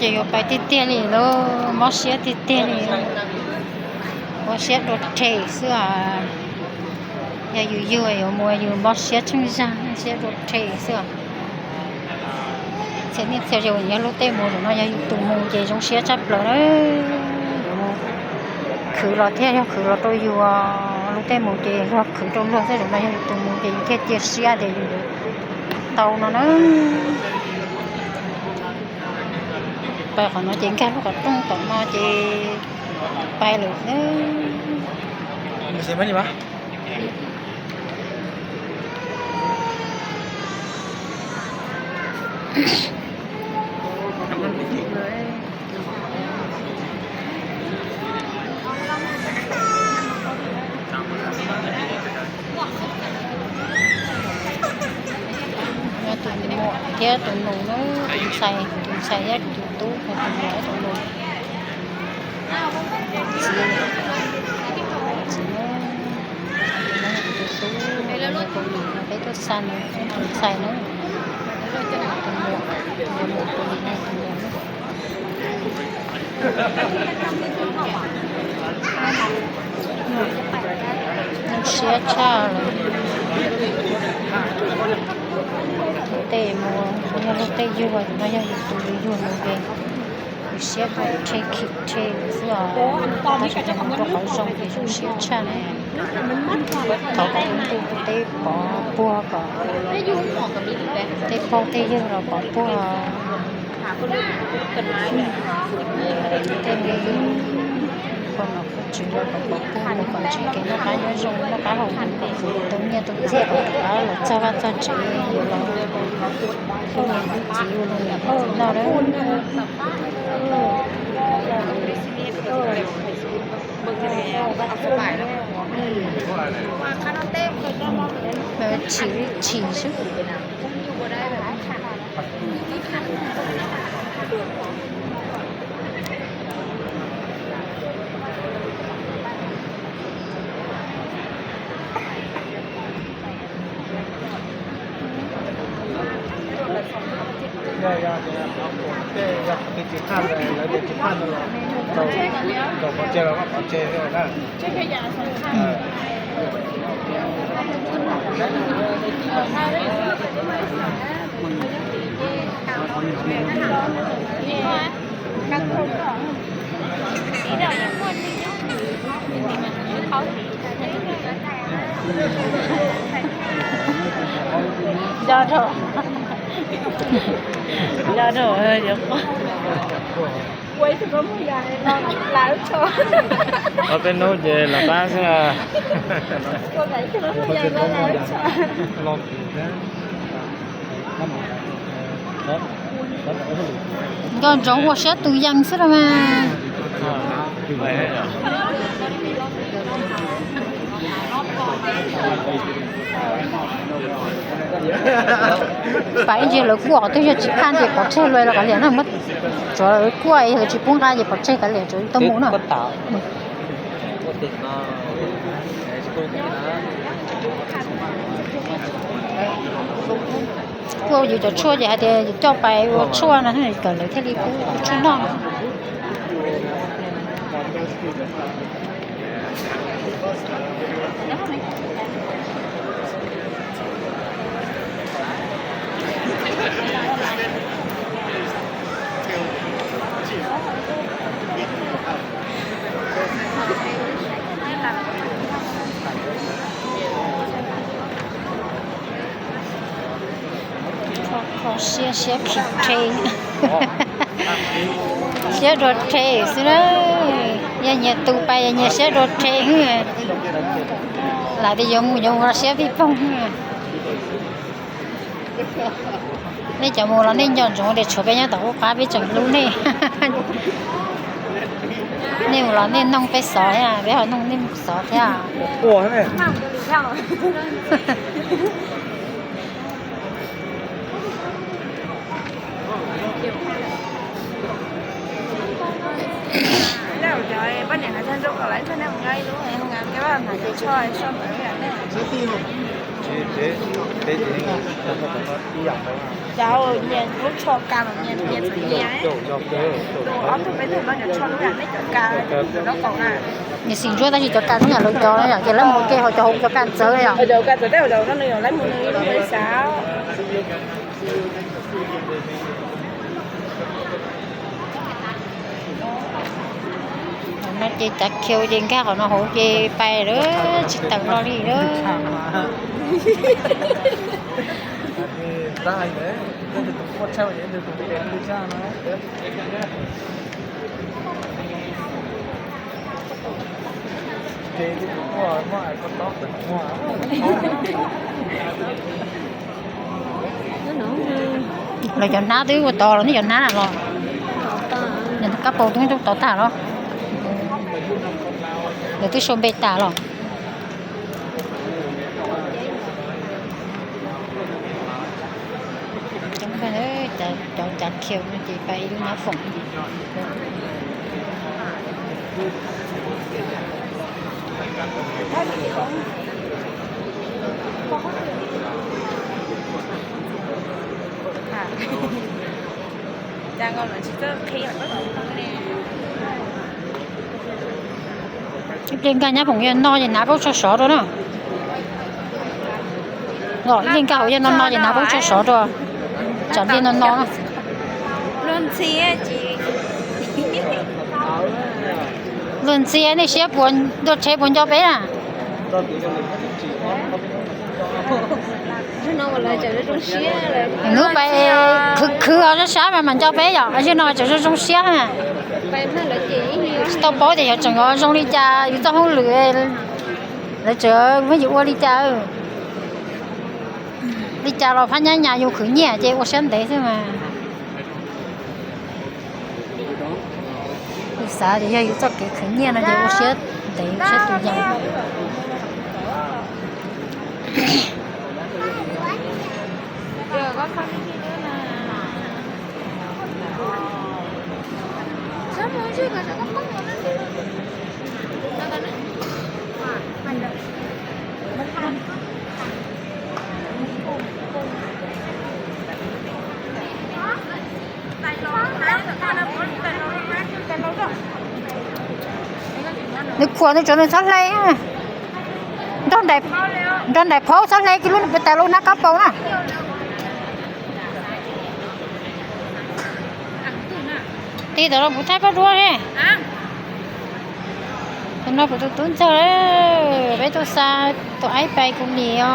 ຈະຢູ່ໄປຕິດໆ ເລີຍໂລ ໝໍເຊຍຕິດໆ ເລີຍ ໝໍເຊຍໂດດເທເສືອ ຍາຢູ່ຢູ່ ໝໍຢູ່ໝໍເຊຍຊຶງຈາ ເຊຍໂດດເທເສືອ ເຊຍນິດເຊຍຢູ່ ຍາລູເຕໝູເນາະ ຍາຢູ່ຕູໝູເຈ ຈົງເຊຍຈັບເລີຍ ຄືລໍແທ້ ຄືລໍໂຕຢູ່ ລູເຕໝູເຈ ຄືໂຕເລືອກເຊຍ ມາຍາຢູ່ຕູໝູເຈ ເຄເຈເຊຍເດຢູ່ ເຕົາເນາະ ໄປຂອງເນາະ ເຈງແກລູກກະຕຸ້ງຕອກເນາະ ເຈ ໄປເລີຍເດີ ມີເສຍງໄໝນີ້ວະ? ຍາຕູໜູເນາະ ຕຸ່ມໃສ່ ຕຸ່ມໃສ່ຍາຕູຕູ້ ໃຫ້ຕຸ່ມໃສ່ຍາຕູໜູ ຊີ້ ຊີ້ເນາະ ຕູຕູ້ ໄປໂຕສັ່ນ ຕຸ່ມໃສ່ເນາະ ຕຸ່ມໝວກ ຕຸ່ມໝວກ ຕຸ່ມໝວກ ເຊຍຊາເລີຍ ເຕະໝູ ຍາລູກເຕະຢູ່ ມາຍາຢູ່ຕູຢູ່ໝູເອງ ເຊຍໂດດເທຄິກເທເສືອ ໂຕນີ້ກະຈະເອົາເງິນ ເຂົາສົ່ງເຊຍຊາເນາະ ເຂົາກະເປັນຜູ້ເຕະປອບປົວກະ ເຕະປອບເຕະເຢີລະປອບປົວ ເຕັມເລີຍ ຄົນອອກ ເຂົາຈື່ລະກະບອກວ່າ ບໍ່ກ່ອນຊິເກນກະຍ້ອນສົ່ງກະເຮົາ ໂຕເມຍໂຕເຈກະລະເຈົ້າວ່າເຈົ້າເຈຢູ່ລະ ຄືເມຍໂຕເຈຢູ່ລະເນາະ ເອີ ເອີ ເອີ ເອີ ເອີ ໄປເຈ ເລີຍກວກ ເຕີຍຈິພັນເຈ ປອດເຊ ລວຍ ລະກະລຽນນະໝົດ ຈອຍກວຍ ເລີຍຈິປຸງກາເຈ ປອດເຊກະລຽນ ຈອຍຕະໝູນະ ພວກຢູ່ຈະຊົ່ວ ຢາກໃຫ້ແຕ່ເຈົ້າໄປວ່າຊົ່ວນັ້ນ ກະເລີຍເທລີພູ ຊຸນອງ ຂໍເຊຍ ເຊຍຄິກເທ ເຊຍໂດດເທ ຊິເດີ ຢ່າເຫຍຕູໄປ ຢ່າເຫຍເຊຍໂດດເທ ຫຼາຍແຕ່ຢາໝູ ຢາໝູ ເຊຍປີປອງ ນີ້ຈະໝູລະນີ້ຍ້ອນຈົງເດໂຊໄປຍັງຕະໂອກາໄປຈັງລູກນີ້ ນີ້ໝູລະນີ້ນ້ອງໄປສອນ ໄປເອົານ້ອງນີ້ສອນແທ້ ໂອ້ໂຫ Cháu nghiện, lúc cho cam là nghiện, nghiện phải nghiện ấy. Đồ ót thôi, bây giờ nó cho nó làm mấy chục ca, nó còn à. Nghiện xỉn chuối ta chỉ cho cam, nó là lôi cho nó là cái lắm một cái họ cho không cho cam sớ đấy à. Ở đầu cam sớ đấy, ở đầu nó nửa lấy một nửa nó lấy sáu. ມາເຈຈັກຂຽວເຢັນຄ່າເຂົາເນາະ ໂຫເຈໄປເດີ້ ຊິເຕີລອລີເດີ້. ລາວຈະໜ້າຕື້ວ່າຕໍ່ລາວນີ້ຈະໜ້າຫຼອກ ຢ່າງກະໂປງຕົງນີ້ຕ້ອງຕໍ່ຕາຫຼອກ ດຽວຕື້ຊົມເບຕາຫຼອກ. ຈັ່ງຊັ້ນເອີຍ ຈາກ ຈາກຂຽວມັນຊິໄປຢູ່ໜ້າຝົງ. လຽນກາຍາຜົງຍານອນ ຍານາປົກຊອຊອດວະເນາະ ເນາະ ລຽນກາຍານອນ ຍານາປົກຊອຊອດວະ ຈານລຽນນອນເນາະ ເລື່ອນເຊຍຈີ ເລື່ອນເຊຍນີ້ເຊຍປວນ ໂດດເຊຍປວນຈອບເອງອະ. ເນາະ ໄປຄື ຄືເອົາຊ້າໆ ມັນ ມັນຈະໄປຢາກ ເອົາເນາະ ຈະຊົງເຊຍຫັ້ນນະ ຕ້ອງເວົ້າແຕ່ເຮົາຈະເອົາຊົງລີຈາ ຢູ່ຕ້ອງຮູ້ຫຼື ແລ້ວເຈີມັນຢູ່ອວລີຈາ ເອີ ລີຈາລາວພະຍາຍາມຢູ່ຄືເນຍ ເຈໂອເຊນເດຊືມາ. ອຸດສາຈະໃຫຍ່ຢູ່ເຈົ້າເກຄືເນຍນະ ເດໂອເຊຍເດໂອເຊຍຕຸຍັງ ນຶກຂົວນຶກຈົນເທົ່າໃດ ດອນໃດ ດອນໃດເຜົາເທົ່າໃດກິໂລໄປແຕ່ລົງນາກະເປົານະ. ຕີຕະຫຼອດຜູ້ໄທປະດ້ວຍເດ້ ອະ ເພິ່ນວ່າປະຕູຕຸ້ນເຈົ້າເດີ ໄປໂຕຊາໂຕໄອໄປກຸນດີອອ.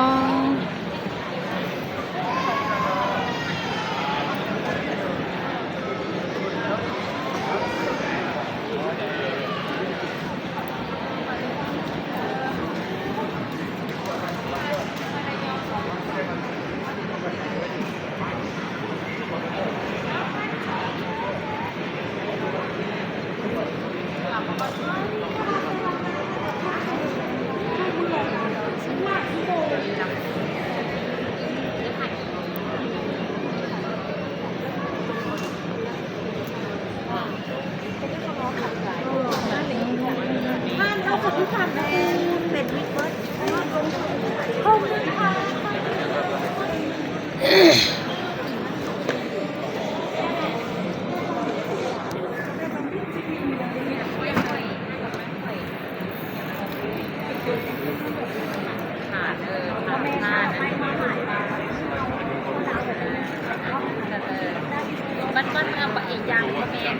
ມັນ ມັນເອົາໄປອີກຢ່າງບໍ່ແມ່ນ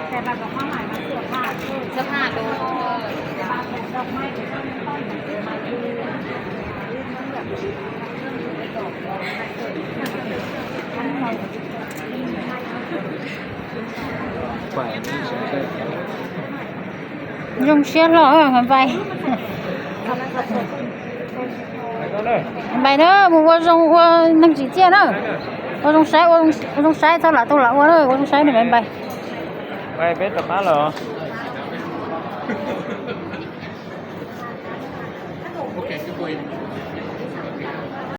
ແຕ່ແບບວ່າຄວາມໝາຍວ່າເສື້ອຜ້າ ເສື້ອຜ້າໂດຍ ແຕ່ວ່າແບບດອກໄມ້ກໍຕ້ອງ ຕ້ອງແບບ 用线了，我们拜。拜เด้อ หมู่ว่าจง ว่านังจีเจียเด้อ ว่าจงใช้ ว่าจง ว่าจงใช้เท่าไหร่ เท่าไหร่ ว่าเด้อ ว่าจงใช้หน่อย บาย บาย ไป ไปตัดมาเหรอ โอเค good boy.